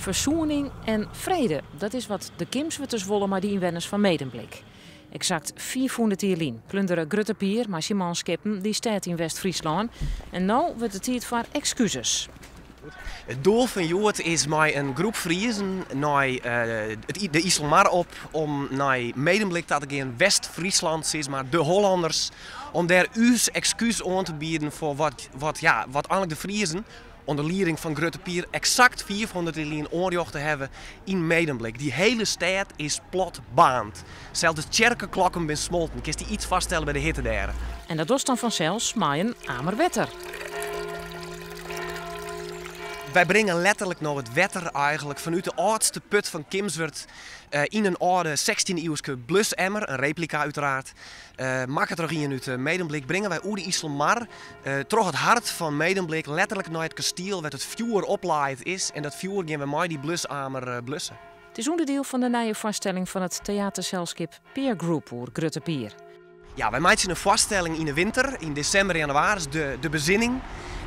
Fersoening en frede, dat is wat de Kimswerters wolle mei de ynwenners fan Medemblik. Eksakt 500 jier lyn plundere Grutte Pier mei syn manskippen dy stêd yn West-Fryslân. En no wurdt it tiid foar ekskuzes. It doel fan hjoed is mei in groep Friezen nei de Iselmar op om nei Medemblik ta te gean, West-Friesland sis mar, de Hollanners, om dêr ús ekskús oan te bieden foar wat, wat, ja, wat eigenlik de Friezen ûnder lieding fan Grutte Pier eksakt 500 jier lyn oanrjochte hawwe yn Medemblik. Dy hiele stêd is plat baarnd. Sels de tsjerkeklokken binne smolten. Kinst dy iets foarstelle by de hitte dêr? En dat dochst dan fansels mei in amer wetter. Wy bringe letterlik no it wetter eigenlik fanút de âldste put fan Kimswert yn in âlde sechstjinde-iuwske blusemmer, in replika úteraard, makke troch ien út Medemblik, bringe wy oer de Iselmar troch it hart fan Medemblik letterlik nei it kastiel wêr't it fjoer oplaaid is en dat fjoer gean we mei dy blusamer blusse. It is ûnderdiel fan de nije foarstelling fan it teaterselskip Peer Group oer Grutte Pier. Ja, wy meitsje in foarstelling yn 'e winter, yn desimber, jannewaris, de bezinning.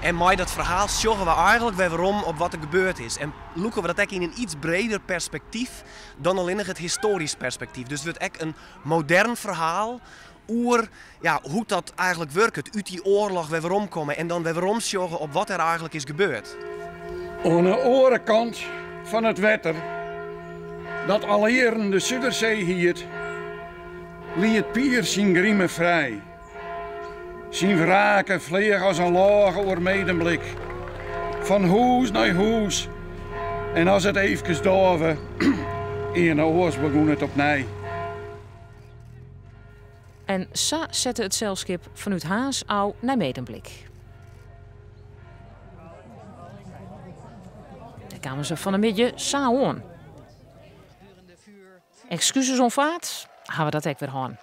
En mei dat ferhaal sjogge we eigenlik wer werom op wat der gebeurd is. En lûke we dat ek yn in iets breder perspektyf dan allinnich it histoarysk perspektyf. Dus it wurdt ek in modern ferhaal oer ja, hoe't dat eigenlik wurket, út dy oarloch wer weromkomme en dan wer weromsjogge op wat der eigenlik is gebeurd. Oan 'e oare kant fan it wetter, dat al jierren de Sudersee hiet, liet Pier syn grime frij. Syn wrake fleach as in lôge oer Medemblik, fan hûs nei hûs, en as it eefkes dôve, earne oars begûn it opnij. En sa sette it selskip fanút Harns ôf nei Medemblik. Dêr kamen se fan 'e middei sa oan. Ekskuzes oanfaard, hawwe dat ek wer hân.